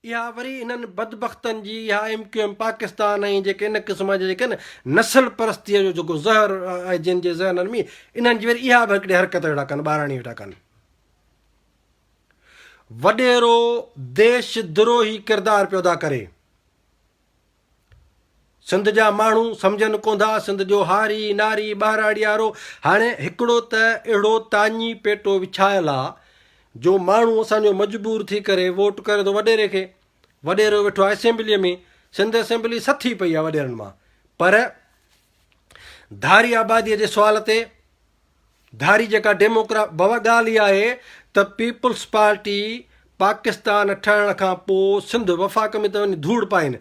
اها وري انهن بدبختن جي اها ايم ڪيو ايم پاڪستان ۽ جيڪي ان قسم جا جيڪي آهن نسل پرستيء جو جيڪو زهر آهي جن جي ذهنن ۾ انهن جي وري اها به هڪڙي حرڪت ويٺا ڪن ٻاراڻي ويٺا ڪن. وڏيرو ديش دروهي ڪردار پيو ادا ڪري. سنڌ جا ماڻهو سمجهن ڪونه ٿا، سنڌ جو هاري، ناري، ٻهراڙيارو هاڻي هڪڙو ته اهڙو تاڃي پيٽو وڇايل آ جو ماڻهو اسان جو مجبور ٿي ڪري ووٽ ڪري ٿو وڏيري کي. وڏيرو ويٺو آ اسيمبليء ۾، سنڌ اسيمبلي سٿي پئي آ وڏيرن مان پر ڌاري آباديء جي سوال تي ڌاري جيڪا ڊيموڪرا بابا ڳالهه اها آهي ته پيپلز پارٽي پاڪستان ٺهڻ کان پوء سنڌ وفاق ۾ ته وڃي ڌوڙ پائين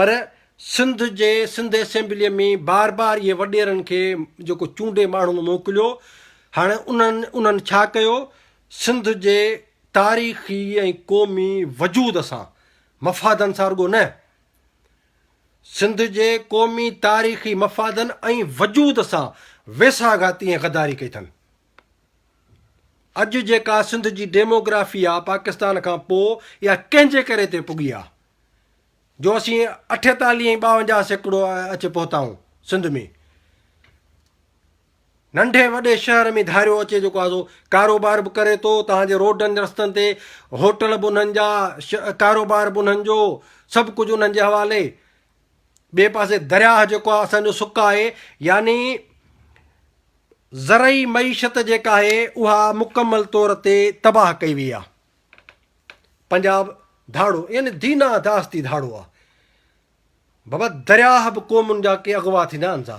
پر سنڌ جي سنڌ اسيمبليء ۾ بار بار اهي وڏيرن کي جيڪو چونڊي ماڻهن موڪليو هاڻي انهن انهن ڇا ڪيو سنڌ جي تاريخي ۽ قومي وجود سان مفادن سان رڳو نه سنڌ جي قومي تاريخي مفادن ۽ وجود سان ويساهه گهاتي ۽ غداري ڪئي اٿن. اڄ جيڪا سنڌ جي ڊيموگرافي آ پاڪستان کان پوء اها ڪنهن جي ڪري تي پڳي آ جو اسين 48 ۽ 52% اچي پهتا آهيون سنڌ ۾. ننڍي وڏي شهر ۾ ڌاريو اچي جيڪو آهي سو ڪاروبار به ڪري ٿو توهان جي روڊن رستن تي هوٽل به انهن جا ڪاروبار به انهن جو سڀ ڪجهه انهن جي حوالي ٻئي پاسي درياهه جيڪو آهي اسان جو سڪ آهي يعني زرعي معيشت جيڪا آهي اها مڪمل طور تي تباهه ڪئي وئي آهي پنجاب ڌاڙو يعني دينا داستي ڌاڙو آهي بابا درياهه به قومن جا ڪي اغوا ٿيندا آهن ڇا؟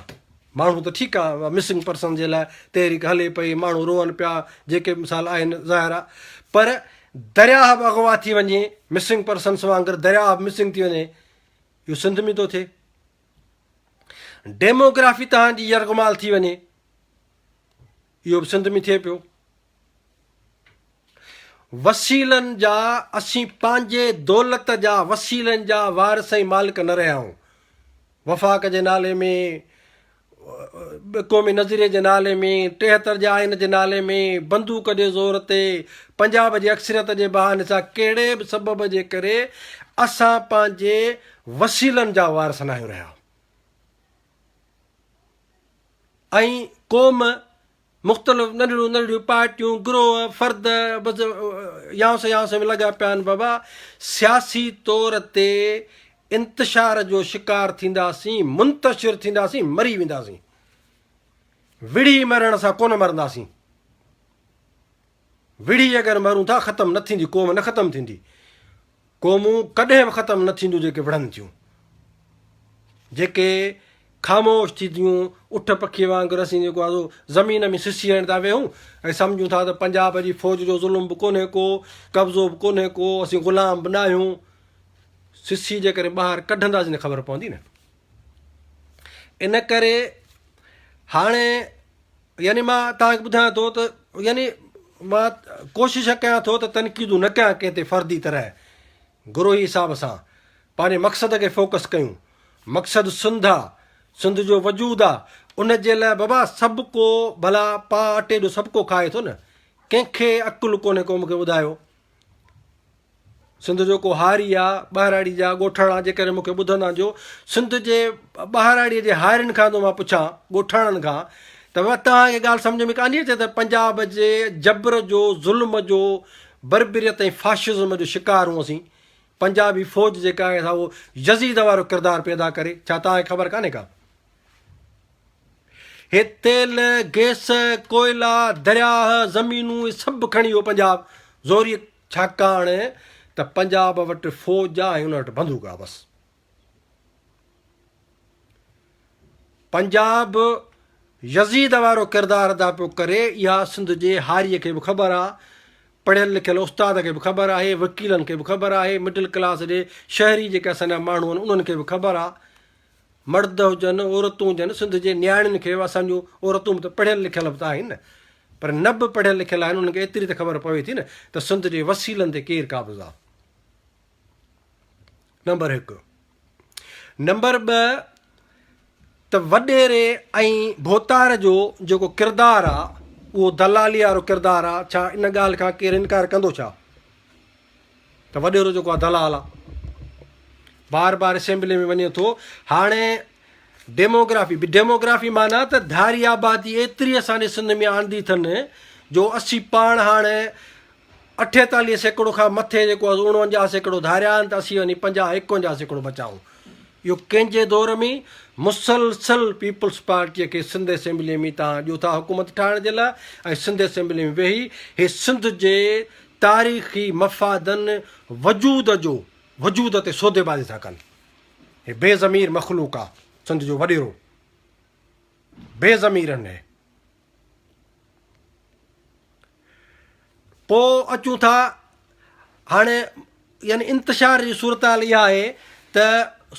ماڻهو ته ٺيڪ آ مسنگ پرسن جي لاء تحريڪ هلي پئي ماڻهو روئن پيا جيڪي مثال آهن ظاهر آ پر درياهه به اغوا ٿي وڃي مسنگ پرسنس وانگر درياهه به مسنگ ٿي وڃي اهو سنڌ ۾ ٿو ٿئي ڊيموگرافي تهان جي يرغمال ٿي وڃي اهو به سنڌ ۾ ٿئي پيو وسيلن جا اسين پنهنجي دولت جا وسيلن جا وارث ۽ مالڪ نه رهيا آهيون. وفاق جي نالي ۾ قومي نظريي جي نالي ۾ 73 جي آئين جي نالي ۾ بندوق جي زور تي پنجاب جي اڪثريت جي بهاني سان ڪهڙي به سبب جي ڪري اسان پنهنجي وسيلن جا وارث ناهيون رهيا ۽ قوم مختلف ننڍڙيون ننڍڙيون پارٽيون، گروهه، فرد بس يانس يانس ۾ لڳا پيا آهن بابا سياسي طور تي انتشار جو شڪار ٿينداسين، منتشر ٿينداسين، مري وينداسين. وڙهي مرڻ سان ڪونه مرنداسين. وڙهي اگر مرون ٿا ختم نه ٿيندي قوم نه ختم ٿيندي. قومون ڪڏهن به ختم نه ٿينديون جيڪي وڙهن ٿيون. جيڪي خاموش ٿي ٿيون اٺ پکي وانگر اسين جيڪو آهي سو زمين ۾ سسي هڻي ٿا ويهون ۽ سمجهون ٿا ته پنجاب جي فوج جو ظلم به ڪونهي ڪو قبضو به ڪونهي ڪو اسين غلام به ناهيون سسي جيڪڏهن ٻاهر ڪڍنداسين ته خبر پوندي نه ان ڪري هاڻي يعني مان توهان کي ٻڌايان ٿو ته يعني مان ڪوشش ڪيان ٿو ته تنقيدون نه ڪيان ڪنهن تي فردي طرح گروهي حساب سان پنهنجي مقصد کي فوڪس ڪيون مقصد سنڌ آ سنڌ جو وجود آ ان جي لاء بابا سڀ ڪو ڀلا پاء اٽي جو سڀ ڪو کائي ٿو نه ڪنهن کي عقل ڪونهي ڪو مونکي ٻڌايو سنڌ جو ڪو هاري آ، ٻهراڙي جا ڳوٺاڻا جيڪڏهن مون کي ٻڌندا جو سنڌ جي ٻهراڙي جي هارين کان ٿو مان پڇان، ڳوٺاڻن کان ته بابا توهان کي ڳالهه سمجهه ۾ ڪانه ٿي اچي ته پنجاب جي جبر جو، ظلم جو، بربريت ۽ فاشزم جو شڪار هون اسين. پنجابي فوج جيڪا آهي سا اهو يزيد وارو ڪردار پيدا ڪري، ڇا توهان کي خبر ڪانهي ڪا؟ هي تيل، گئس، ڪوئلا، درياهه، زمينون اهي سڀ کڻي ويو پنجاب زوريء ڇاڪاڻ ته پنجاب وٽ فوج آ ۽ ان وٽ بندوق آ بس. پنجاب يزيد وارو ڪردار ادا پيو ڪري اها سنڌ جي هاريء کي به خبر آ، پڙهيل لکيل استاد کي به خبر آهي، وڪيلن کي به خبر آهي، مڊل ڪلاس جي شهري جيڪي اسان جا ماڻهو آهن انهن کي به خبر آ. مرد هجن عورتون هجن سنڌ جي نياڻين کي به اسان جون عورتون به ته پڙهيل لکيل به ته آهن نه پر نه به پڙهيل لکيل آهن انهن کي ايتري ته خبر پوي ٿي نه ته سنڌ جي وسيلن تي ڪير قابض آ نمبر هڪ نمبر ٻه ته وڏيري ۽ ڀوتار جو جيڪو ڪردار آ اهو دلالي وارو ڪردار آ ڇا ان ڳالهه کان ڪير انڪار ڪندو ڇا ته وڏيرو جيڪو آ دلال آ. بار بار اسيمبلي ۾ وڃي ٿو. هاڻي ڊيموگرافي به ڊيموگرافي معنيٰ ته ڌاري آبادي ايتري اسان جي سنڌ ۾ آندي اٿن جو اسين پاڻ هاڻي 48% کان مٿي جيڪو آهي 49% ڌاريا آهن ته اسين وڃي 50 51% بچا آهيون. اهو ڪنهن جي دور ۾ مسلسل پيپلز پارٽيء کي سنڌ اسيمبليء ۾ تان ڏيو ٿا حڪومت ٺاهڻ جي لاء ۽ سنڌ اسيمبليء ۾ ويهي هي سنڌ جي تاريخي مفادن وجود جو وجود تي سوديبازي ٿا ڪن. هي بي ضمير مخلوق آ سنڌ جو وڏيرو بي ضمير آهن هي. پوء اچون ٿا هاڻي يعني انتشار جي صورتحال اها آهي ته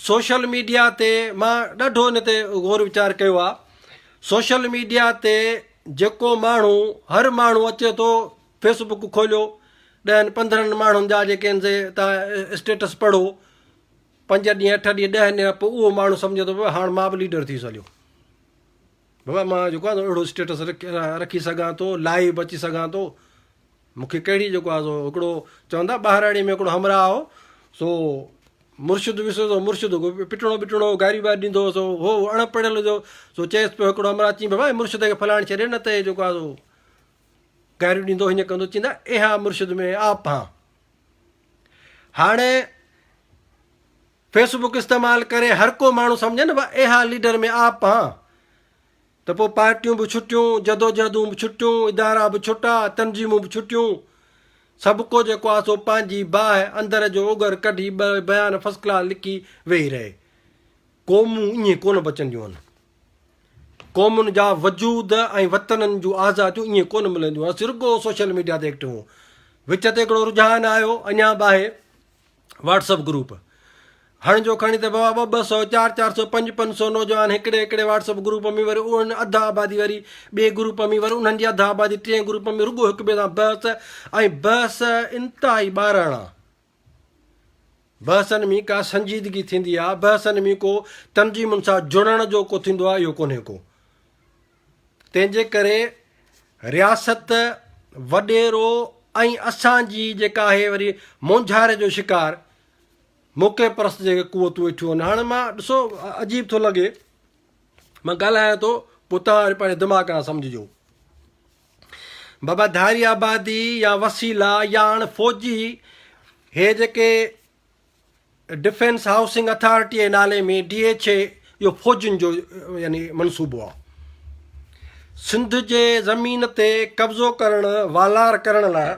سوشل ميڊيا تي مان ڏاڍو ان تي غور ويچار ڪيو آهي سوشل ميڊيا تي جيڪو ماڻهو هر ماڻهو اچي ٿو فيسبڪ کوليو ڏهن پندرهن ماڻهن جا جيڪي آهن سي تان اسٽيٽس پڙهو پنج ڏينهن اٺ ڏينهن 10 ڏينهن پوء اهو ماڻهو سمجهي ٿو پيو هاڻ مان به ليڊر ٿي سگهيو بابا مان جيڪو آهي اهڙو اسٽيٽس رکي سگهان ٿو لائيو به اچي سگهان ٿو مونکي ڪهڙي جيڪو آهي سو هڪڙو چوندا ٻاهراڙي ۾ هڪڙو همراهه هو سو مرشد وسو سو مرشد پٽڻو ٻٽڻو گاري واري ڏيندو هو سو هو اڻ پڙهيل جو سو چيس پيو هڪڙو همراهه چين بابا مرشد کي فلاڻي ڇڏي نه ته جيڪو آهي سو گاريون ڏيندو هيئن ڪندو چيندا اها مرشد ۾ آپ هان هاڻي فيس بڪ استعمال ڪري هر ڪو ماڻهو سمجهي نه ڀا اها ليڊر ۾ آپ هان ته پوء پارٽيون به ڇٽيون، جدوجهدون به ڇٽيون، ادارا به ڇٽا، تنظيمون به ڇٽيون. سڀ ڪو جيڪو آ سو پنهنجي باهه اندر جو اوڳر ڪڍي ٻه بيان فرسٽ ڪلاس لکي ويهي رهي. قومون ائين ڪونه بچنديون آهن. قومن جا وجود ۽ وطنن جون آزاديون ائين ڪونه ملنديون آهن. اسين رڳو سوشل ميڊيا تي ايڪٽو هون. وچ تي هڪڙو رجحان آيو اڃا به آهي. واٽس اپ گروپ هڻ جو کڻي ته بابا ٻه ٻه سو چار چار سو پنج پنج سو نوجوان هڪڙي هڪڙي واٽس اپ گروپ ۾ وري انهن اڌ آبادي وري ٻئي گروپ ۾ وري انهن جي اڌ آبادي ٽئين گروپ ۾ رڳو هڪ ٻئي سان بحث ۽ بحث انتهائي ٻاراڻا بحثن ۾ ڪا سنجيدگي ٿيندي آ بحثن ۾ ڪو تنظيمن سان جڙڻ جو ڪو ٿيندو آ اهو ڪونهي ڪو تنهن جي ڪري رياست، وڏيرو ۽ اسان جي جيڪا آهي وري مونجهاري جو شڪار موقعي پرست جيڪي قوتون ويٺيون آهن. هاڻي مان ڏسو عجيب ٿو لڳي مان ڳالهايان ٿو پوء توهان وري پنهنجي دماغ کان سمجهجو. بابا ڌاري آبادي يا وسيلا يا هاڻ فوجي هي جيڪي ڊفينس هائوسنگ اٿارٽي جي نالي ۾ ڊي ايڇ اي اهو فوجين جو يعني منصوبو آهي. سنڌ جي زمين تي قبضو ڪرڻ والار ڪرڻ لاء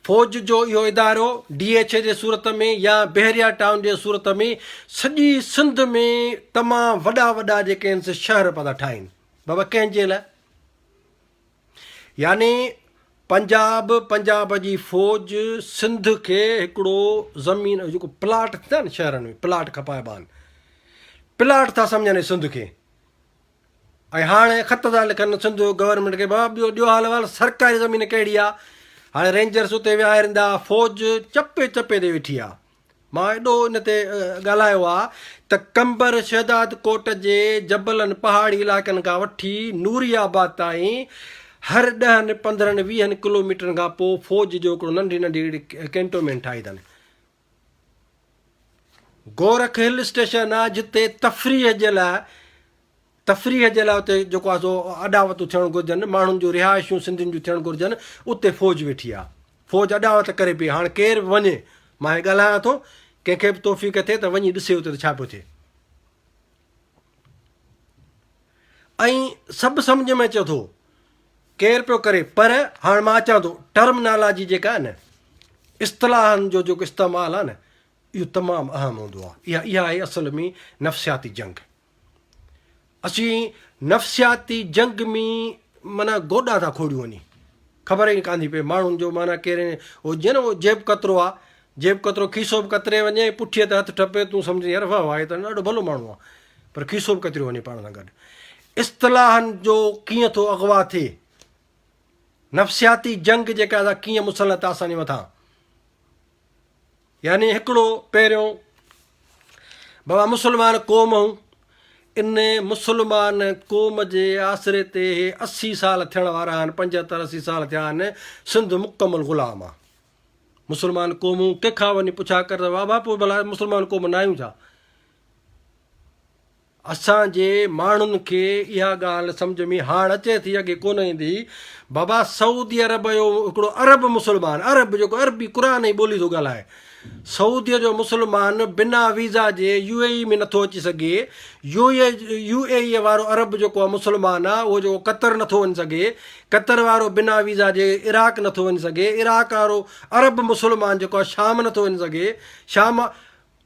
فوج جو اهو ادارو ڊي ايڇ اي جي صورت ۾ يا بحريا ٽائون جي صورت ۾ سڄي سنڌ ۾ تمام وڏا وڏا جيڪي آهن سي شهر پيا ٿا ٺاهين بابا ڪنهن جي لاء يعني پنجاب، پنجاب جي فوج سنڌ کي هڪڙو زمين جيڪو پلاٽ ٿيندا آهن شهرن ۾ پلاٽ کپائبا آهن پلاٽ ٿا سمجهن سنڌ کي ۽ هاڻي خط ٿا لکن سنڌ گورنمينٽ کي بابا ٻيو ڏيو حال احوال سرڪاري زمين ڪهڙي آهي هاڻي رينجرس اتي ويهاريندا فوج چپي چپي تي ويٺي آهي مان ايڏو ان تي ڳالهايو آ ته قمبر شهداد ڪوٽ جي جبلن پهاڙي علائقن کان وٺي نوري آباد تائين هر ڏهن پندرهن ويهن ڪلوميٽرن کان پوء فوج جو هڪڙو ننڍي ننڍي هڪڙي ڪينٽومينٽ ٺاهي اٿن. گورک هل اسٽيشن آ جتي تفريح جي لاء تفريح جي لاء اتي جيڪو آهي سو اڏاوتون ٿيڻ گهرجن، ماڻهن جون رهائشون سنڌين جون ٿيڻ گهرجن، اتي فوج ويٺي آهي. فوج اڏاوت ڪري پئي، هاڻ ڪير به وڃي، مان هي ڳالهايان ٿو، ڪنهن کي به توفيق ٿئي ته وڃي ڏسي اتي ته ڇا پيو ٿئي. ۽ سڀ سمجهه ۾ اچي ٿو ڪير پيو ڪري، پر هاڻ مان اچان ٿو ٽرمنالاجي جيڪا آهي نه، اصطلاحن جو جيڪو استعمال آهي نه، اهو تمام اهم هوندو آهي. اها اها آهي اصل ۾ نفسياتي جنگ. اسين نفسياتي جنگ ۾ معنيٰ گوڏا ٿا کوڙيون وڃي خبر ئي ڪانه ٿي پئي ماڻهن جو معنيٰ ڪير هو جيئن نه جيب ڪترو آ جيب ڪترو کيسو به ڪتري وڃي پٺيء تي هٿ ٺپي تون سمجهين يار واهه واهه هي ته ڏاڍو ڀلو ماڻهو آ پر کيسو به ڪتريو وڃي پاڻ سان گڏ اصطلاحن جو ڪيئن ٿو اغوا ٿئي نفسياتي جنگ جيڪا سا ڪيئن مسلط آ اسان جي مٿان يعني هڪڙو پهريون بابا مسلمان قوم هون ان مسلمان قوم جي آسري تي هي 80 سال ٿيڻ وارا آهن 75 80 سال ٿيا آهن سنڌ مڪمل غلام آ. مسلمان قومون ڪنهن کان وڃي پڇا ڪر ته بابا پوء ڀلا مسلمان قوم نه آهيون ڇا؟ اسان جي ماڻهن کي اها ڳالهه سمجهه ۾ هاڻ اچي ٿي اڳي ڪونه ايندي هئي. بابا سعودي عرب جو هڪڙو عرب مسلمان عرب جيڪو عربي قرآن جي ٻولي ٿو ڳالهائي سعودي جو مسلمان بنا ويزا جي يو اي اي ۾ نٿو اچي سگهي يو اي يو اي اي وارو عرب جيڪو آهي مسلمان آهي اهو جيڪو قطر نٿو وڃي سگهي قطر وارو بنا ويزا جي عراق نٿو وڃي سگهي عراق وارو عرب مسلمان جيڪو آهي شام نٿو وڃي سگهي شام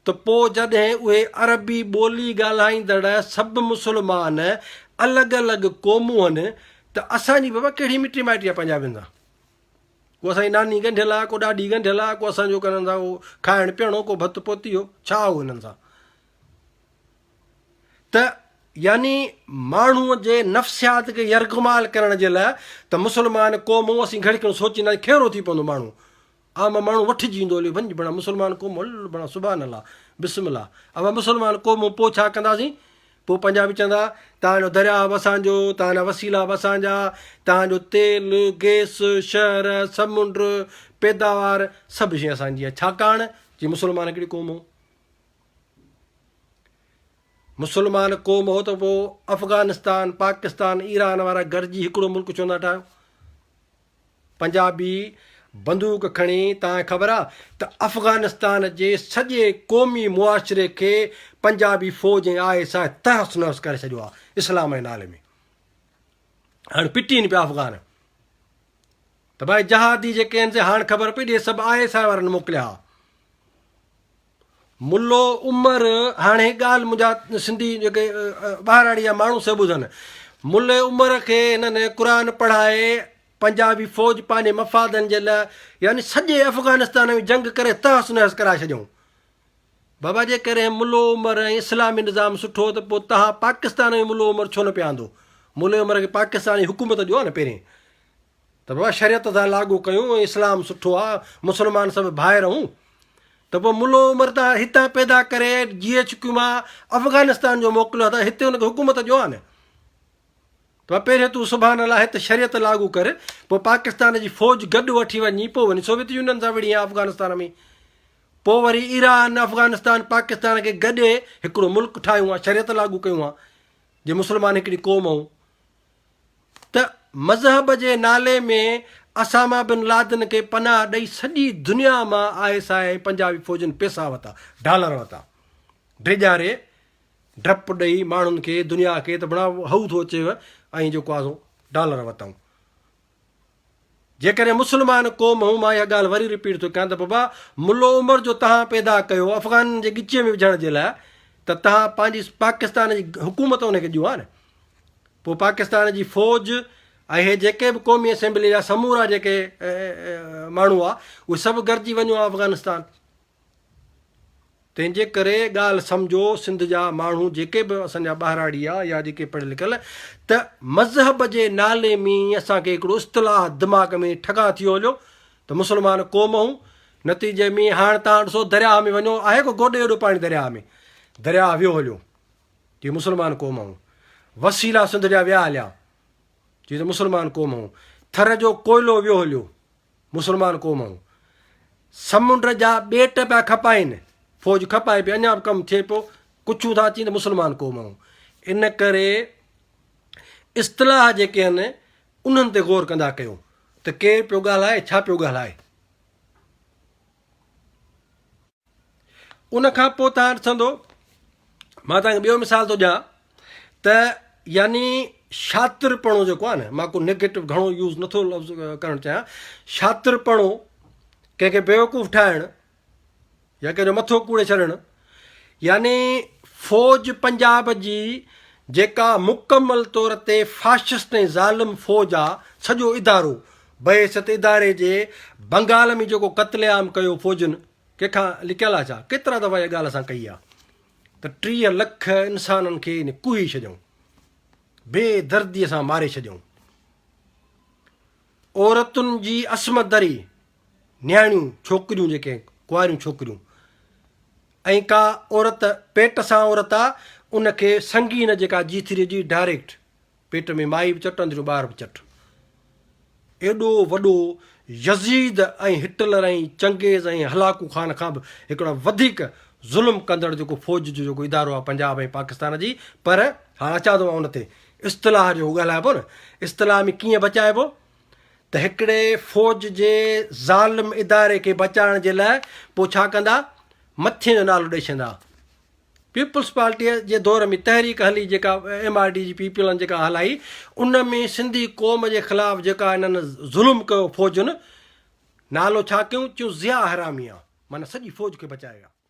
ته پوء جڏهن اهي عربي ٻولي ڳالهائيندڙ سڀ مسلمان الڳ الڳ قومون هن ته اسان جي بابا ڪهڙي مٽي مائٽي آهي پنجابين سان؟ ڪو اسان جي ناني ڳنڍيل آهي، ڪو ڏاڏي ڳنڍيل آهي، ڪو اسان جو ڪنن سان ڪو کائڻ پيئڻو، ڪو ڀت پوتي هو، ڇا هو هنن سان؟ ته يعني ماڻهوء جي نفسيات کي يرغمال ڪرڻ جي لاء ته مسلمان قومون اسين گهڙي کن سوچينداسين کهرو ٿي پوندو ماڻهو عام ماڻهو وٺجي ايندو هليو وڃ بڻا مسلمان قوم هل بڻا سبحان الله بسم الله اوهان مسلمان قوم پوء ڇا ڪنداسين پوء پنجابي چوندا تان جو درياء به اسان جو تان جا وسيلا به اسان جا تان جو تيل گيس شهر سمنڊ پيداوار سڀ شيء اسان جي آهي ڇاڪاڻ جي مسلمان هڪڙي قوم هو مسلمان قوم هو ته پوء افغانستان پاڪستان ايران وارا گڏجي هڪڙو ملڪ ڇو نه ٺاهيو پنجابي بندوق کڻي تانکي خبر آ ته افغانستان جي سڄي قومي معاشري کي پنجابي فوج ۽ I S I تهس نهس ڪري ڇڏيو آ اسلام جي نالي ۾ هاڻ پٽين پيا افغان ته ڀائي جهادي جيڪي آهن سي هاڻ خبر پئي ڏي سڀ I S I وارن موڪليا ها ملو عمر هاڻي هي ڳالهه منهنجا سنڌي جيڪي ٻاهراڙي جا ماڻهو سي ٻڌن ملي عمر کي هنن قرآن پڙهائي پنجابي فوج پنهنجي مفادن جي لاء يعني سڄي افغانستان ۾ جنگ ڪري تهس نهس ڪرائي ڇڏيائون بابا جي ڪري ملو عمر ۽ اسلامي نظام سٺو ته پوء تهان پاڪستان ۾ ملو عمر ڇو نه پيا آندو ملي عمر کي پاڪستان جي حڪومت ڏيو نه پهرين ته بابا شريعت ٿا لاڳو ڪيون ۽ اسلام سٺو آ مسلمان سڀ ڀائر هون ته پوء ملو عمر تان هتان پيدا ڪري جي ايڇ ڪيو مان افغانستان جو موڪليو ته هتي ان کي حڪومت ڏيو آ نه ته پهرين تون سبحان الله هت شريعت لاڳو ڪر پوء پاڪستان جي فوج گڏ وٺي وڃي پوء وڃي سوويت يونين سان وڙهي افغانستان ۾ پوء وري ايران افغانستان پاڪستان کي گڏي هڪڙو ملڪ ٺاهيون آ شريعت لاڳو ڪيون آ جي مسلمان هڪڙي قوم هون ته مذهب جي نالي ۾ اساما بن لادن کي پناهه ڏئي سڄي دنيا مان I S I ۽ Punjabi فوجن پيسا وتا، ڊالر وتا، ڊيڄاري ڊپ ڏئي ماڻهن کي دنيا کي ته بڻا هو ٿو اچيو ۽ جيڪو آ سو ڊالر وتائون. جيڪڏهن مسلمان قوم هون مان اها ڳالهه وري رپيٽ ٿو ڪيان ته بابا ملو عمر جو تهان پيدا ڪيو افغانن جي ڳچيء ۾ وجهڻ جي لاء ته تهان پنهنجي پاڪستان جي حڪومت ان کي ڏيو ها نه پوء پاڪستان جي فوج ۽ هي جيڪي به قومي اسيمبلي جا سمورا جيڪي ماڻهو هئا اهي سڀ گڏجي وڃو افغانستان تنهن جي ڪري ڳالهه سمجهو سنڌ جا ماڻهو جيڪي به اسان جا ٻهراڙي آ يا جيڪي پڙهيل لکيل ته مذهب جي نالي ۾ اسان کي هڪڙو اصطلاح دماغ ۾ ٺڳا ٿي هليو ته مسلمان قوم هون نتيجي ۾ هاڻ تان ڏسو درياهه ۾ وڃو آهي ڪو گوڏي ايڏو پاڻي درياهه ۾ درياهه ويو هليو جي مسلمان قوم هون وسيلا سنڌ جا ويا هليا جي ته مسلمان قوم هون ٿر جو ڪوئلو ويو هليو مسلمان قوم هون. سمنڊ جا ٻيٽ پيا کپائين. فوج کپائي پئي اڃا به ڪم ٿئي پيو. ڪڇون ٿا اچين ته مسلمان قوم هون. ان ڪري اصطلاح جيڪي آهن انهن تي غور ڪندا ڪيو ته ڪير پيو ڳالهائي ڇا پيو ڳالهائي. ان کان پوء توهان ڏسندو مان توهان کي ٻيو مثال ٿو ڏيان ته يعني شاطرپڻو جيڪو آهي نه مان ڪو نيگيٽو گهڻو يوز نٿو لفظ ڪرڻ چاهيان شاطرپڻو ڪنهن کي بيوقوف ٺاهڻ يا ڪنهن جو مٿو ڪوڙي ڇڏڻ يعني فوج پنجاب جي جيڪا مڪمل طور تي فاشسٽ ۽ ظالم فوج آ سڄو ادارو بحيثيت اداري جي بنگال ۾ جيڪو قتل عام ڪيو فوجن ڪنهن کان لڪيل آ ڇا؟ ڪيترا دفعا اها ڳالهه اسان ڪئي آ ته 30 لک انسانن کي ان ڪوهي ڇڏيائون، بي درديء سان ماري ڇڏيائون. عورتن جي عصمت دري، نياڻيون، ڇوڪريون جيڪي ڪنواريون ڇوڪريون ۽ ڪا عورت پيٽ سان عورت آ ان کي سنگين جيڪا جي ٿري جي ڊائريڪٽ پيٽ ۾ مائي به چٽ اندريون ٻار به چٽ. ايڏو وڏو يزيد ۽ هٽلر ۽ چنگيز ۽ هلاڪو خان کان به هڪڙا وڌيڪ ظلم ڪندڙ جيڪو فوج جو جيڪو ادارو آهي پنجاب ۽ پاڪستان جي پر هاڻ اچان ٿو مان ان تي اصطلاح جو ڳالهائبو نه اصطلاح ۾ ڪيئن بچائبو ته هڪڙي فوج جي ظالم اداري کي بچائڻ جي لاء پوء ڇا ڪندا مٿين جو نالو ڏئي ڇڏيندا پيپلز پارٽيء جي دور ۾ تحريڪ هلي جيڪا ايم آر ڊي جي پيپلن جيڪا هلائي ان ۾ سنڌي قوم جي خلاف جيڪا انهن ظلم ڪيو فوجن نالو ڇا ڪيون چيون ضياء حرامي آ معنيٰ سڄي فوج کي بچايو ويا.